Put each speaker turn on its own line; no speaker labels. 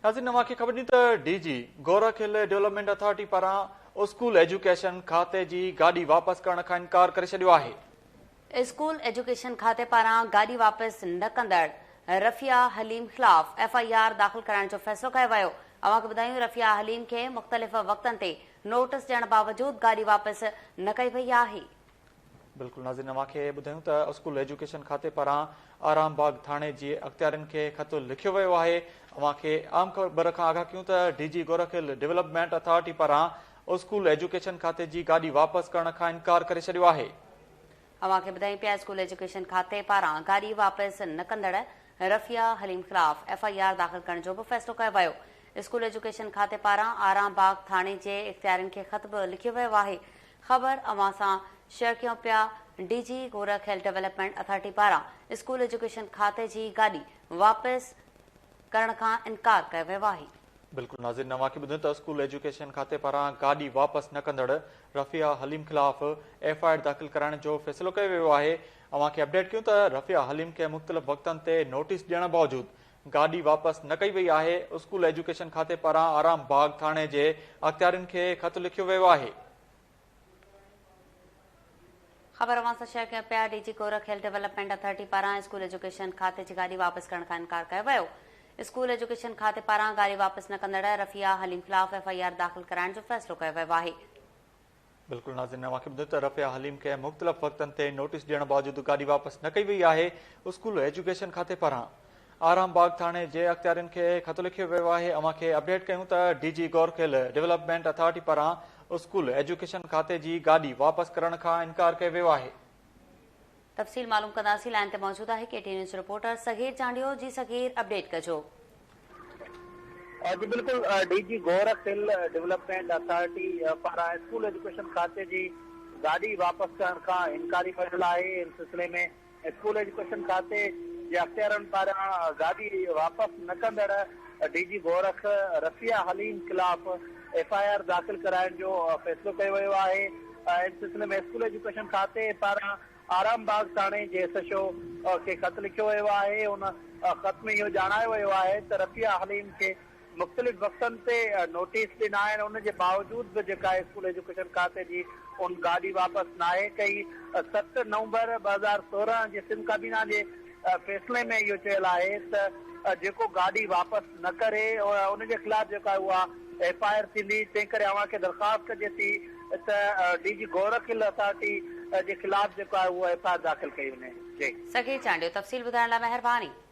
ناظرين اوهان کي خبر ڏيون ته D G Gorakh hill development authority پاران اسڪول ايجوڪيشن کاتي جي گاڏي واپس ڪرڻ کان انڪار ڪري ڇڏيو آهي.
اسڪول ايجوڪيشن کاتي پاران گاڏي واپس نه ڪندڙ رفيعه حليم خلاف ايف I R داخل ڪرائڻ جو فيصلو ڪيو ويو. اوهان کي ٻڌايون رفيعه حليم کي مختلف وقتن تي نوٽس ڏيڻ باوجود گاڏي واپس نه ڪئي وئي آهي.
بلڪل ناظرين اوهان کي ٻڌايون ته اسڪول ايجوڪيشن کاتي پاران آرام باغ ٿاڻي جي اختيارين کي خط لکيو ويو آهي اوهان کي عام خبر کان آگاهه ڪيون ته D G Gorakh hill development authority پاران اسڪول ايجوڪيشن کاتي جي گاڏي واپس ڪرڻ کان انڪار ڪري ڇڏيو آهي.
اوهان کي ٻڌايون پيا اسڪول ايجوڪيشن کاتي پاران گاڏي واپس نه ڪندڙ رفيعه حليم خلاف ايف I R داخل ڪرڻ جو به فيصلو ڪيو ويو اسڪول ايجوڪيشن کاتي پاران آرام باغ ٿاڻي جي اختيارين کي خط به لکيو ويو آهي خبر اوهان سان شيئر ڪيون پيا D G Gorakh hill development authority پاران اسڪول ايجوڪيشن کاتي جي گاڏي واپس ڪرڻ کان انڪار ڪيو ويو آهي.
بلڪل ناظرين اوهان کي ٻڌايون ته اسڪول ايجوڪيشن کاتي پاران گاڏي واپس نه ڪندڙ رفيعه حليم خلاف ايف I R داخل ڪرائڻ جو فيصلو ڪيو ويو آهي اوهان کي اپڊيٽ ڪيون ته رفيعه حليم کي مختلف وقتن تي نوٽيس ڏيڻ باوجود گاڏي واپس نه ڪئي وئي آهي، اسڪول ايجوڪيشن کاتي پاران آرام باغ ٿاڻي جي اختيارين کي خط لکيو ويو آهي.
خبر اوهان سان شيئر ڪيون پيا D G Gorakh hill development authority پاران اسڪول ايجوڪيشن کاتي جي گاڏي واپس ڪرڻ کان انڪار ڪيو ويو، اسڪول ايجوڪيشن کاتي پاران گاڏي واپس نه ڪندڙ رفيعه حليم خلاف ايف I R داخل ڪرائڻ جو فيصلو ڪيو ويو آهي.
بلڪل ناظرين اوهان کي ٻڌايون ته رفيعه حليم کي مختلف وقتن تي نوٽيس ڏيڻ باوجود گاڏي واپس نه ڪئي وئي آهي اسڪول ايجوڪيشن کاتي پاران آرام باغ ٿاڻي جي اختيارين کي خط لکيو ويو آهي اوهان کي اپڊيٽ ڪيون ته D G Gorakh hill development authority پاران اسڪول ايجوڪيشن کاتي جي گاڏي واپس ڪرڻ کان انڪار ڪيو ويو آهي.
تفصيل معلوم ڪنداسين لائين تي موجود آهي K T news reporter Sagir Chandio جي صغير اپڊيٽ ڪجو.
جي بلڪل D G Gorakh hill development authority پاران اسڪول ايجوڪيشن کاتي جي گاڏي واپس ڪرڻ کان انڪاري ويل آهي ان سلسلي ۾ اسڪول ايجوڪيشن کاتي جي اختيارين پاران گاڏي واپس نه ڪندڙ ڊي جي گورک رفيعه حليم خلاف ايف I R داخل ڪرائڻ جو فيصلو ڪيو ويو آهي ان سلسلي ۾ اسڪول ايجوڪيشن کاتي پاران آرام باغ ٿاڻي جي ايس ايڇ او کي خط لکيو ويو آهي، ان خط ۾ اهو ڄاڻايو ويو آهي ته رفيعه حليم کي مختلف وقتن تي نوٽيس ڏنا آهن ان جي باوجود به جيڪا اسڪول ايجوڪيشن کاتي جي ان گاڏي واپس ناهي ڪئي، ست نومبر 2016 جي سنڌ ڪابينا جي فيصلي ۾ اهو چيل آهي ته جيڪو گاڏي واپس نه ڪري ان جي خلاف جيڪا اها ايف I R ٿيندي، تنهن ڪري اوهان کي درخواست ڪجي ٿي ته D G Gorakh hill authority جي خلاف جيڪو آهي اهو ايف I R داخل ڪئي وڃي. جي.
صغير چانڊيو تفصيل ٻڌائڻ لاء مهرباني.